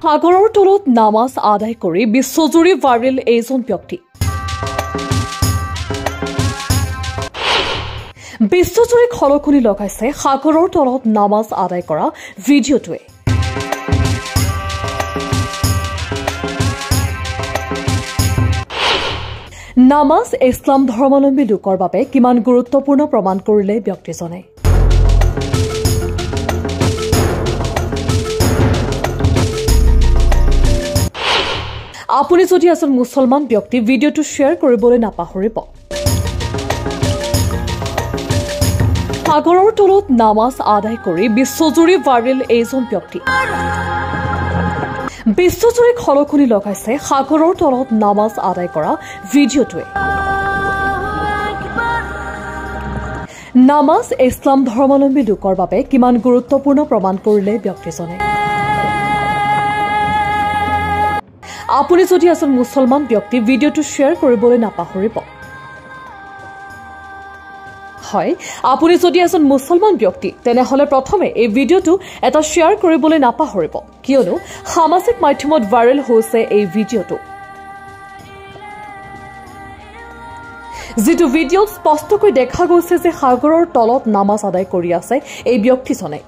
সাগৰৰ তলত নামাজ আদায় কৰি বিশ্বজুৰি ভাইৰেল এইজন ব্যক্তি। বিশ্বজুৰি খলকনি লগাইছে সাগৰৰ তলত নামাজ আদায় কৰা ভিডিঅ'টোৱে। নামাজ ইছলাম ধৰ্মাৱলম্বী লোকৰ বাবে কিমান গুৰুত্বপূৰ্ণ প্ৰমাণ কৰিলে ব্যক্তিজনে। আপুনি যদি এজন মুছলমান ব্যক্তি, ভিডিঅ'টো শ্বেয়াৰ কৰিবলৈ নাপাহৰিব। সাগৰৰ তলত নামাজ আদায় কৰি বিশ্বজুৰি ভাইৰেল এইজন ব্যক্তি। বিশ্বজুৰি খলকনি লগাইছে সাগৰৰ তলত নামাজ আদায় কৰা ভিডিঅ'টোৱে। নামাজ ইছলাম ধৰ্মাৱলম্বী লোকৰ বাবে কিমান গুৰুত্বপূৰ্ণ প্ৰমাণ কৰিলে ব্যক্তিজনে। আপুনি যদি এজন মুছলমান ব্যক্তি, ভিডিঅ'টো শ্বেয়াৰ কৰিবলৈ নাপাহৰিব। হয়, আপুনি যদি এজন মুছলমান ব্যক্তি, তেনেহ'লে প্ৰথমে এই ভিডিঅ'টো এটা শ্বেয়াৰ কৰিবলৈ নাপাহৰিব, কিয়নো সামাজিক মাধ্যমত ভাইৰেল হৈছে এই ভিডিঅ'টো। যিটো ভিডিঅ'ত স্পষ্টকৈ দেখা গৈছে যে সাগৰৰ তলত নামাজ আদায় কৰি আছে এই ব্যক্তিজনে।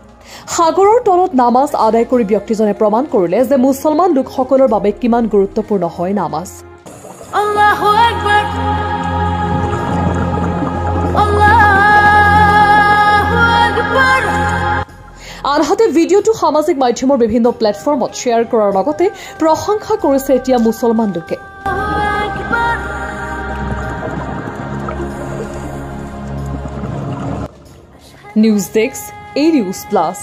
সাগৰৰ তলত নামাজ আদায় কৰি ব্যক্তিজনে প্ৰমাণ কৰিলে যে মুছলমান লোকসকলৰ বাবে কিমান গুৰুত্বপূৰ্ণ হয় নামাজ। আল্লাহু আকবৰ, আল্লাহু আকবৰ। আনহাতে ভিডিঅ'টো সামাজিক মাধ্যমৰ বিভিন্ন প্লেটফৰ্মত শ্বেয়াৰ কৰাৰ লগতে প্ৰশংসা কৰিছে এতিয়া মুছলমান লোকে। News desk, A news plus.